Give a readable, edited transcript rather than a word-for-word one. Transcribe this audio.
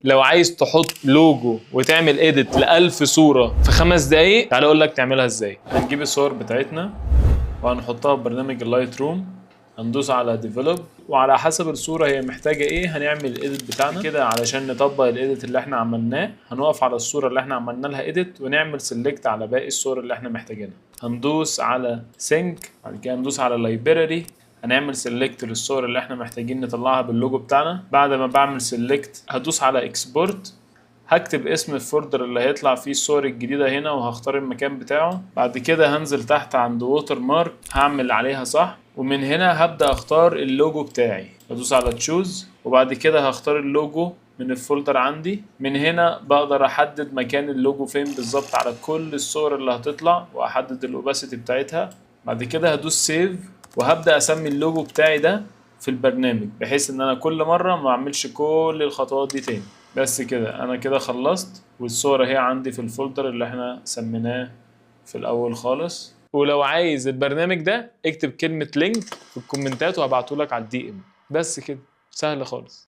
لو عايز تحط لوجو وتعمل edit ل1000 صوره في 5 دقايق، تعالى اقول لك تعملها ازاي. هنجيب الصور بتاعتنا وهنحطها في برنامج ال Lightroom، هندوس على develop، وعلى حسب الصورة هي محتاجة ايه هنعمل ال edit بتاعنا كده. علشان نطبق ال edit اللي احنا عملناه، هنقف على الصورة اللي احنا عملنا لها edit ونعمل select على باقي الصور اللي احنا محتاجينها. هندوس على sync، بعد كده هندوس على library، هنعمل select للصور اللي احنا محتاجين نطلعها باللوجو بتاعنا. بعد ما بعمل select هدوس على export، هكتب اسم ال folder اللي هيطلع فيه الصور الجديدة هنا وهختار المكان بتاعه. بعد كده هنزل تحت عند watermark، هعمل عليها صح، ومن هنا هبدأ اختار اللوجو بتاعي. بدوس على choose، وبعد كده هختار اللوجو من ال folder عندي. من هنا بقدر احدد مكان اللوجو فين بالظبط على كل الصور اللي هتطلع واحدد ال opacity بتاعتها. بعد كده هدوس save، وهبدأ اسمي اللوجو بتاعي ده في البرنامج، بحيث ان انا كل مرة ما اعملش كل الخطوات دي تاني. بس كده، انا كده خلصت، والصورة هي عندي في ال folder اللي احنا سميناه في الاول خالص. ولو عايز البرنامج ده اكتب كلمة link في الكومنتات وهبعتهولك على ال DM. بس كده، سهل خالص.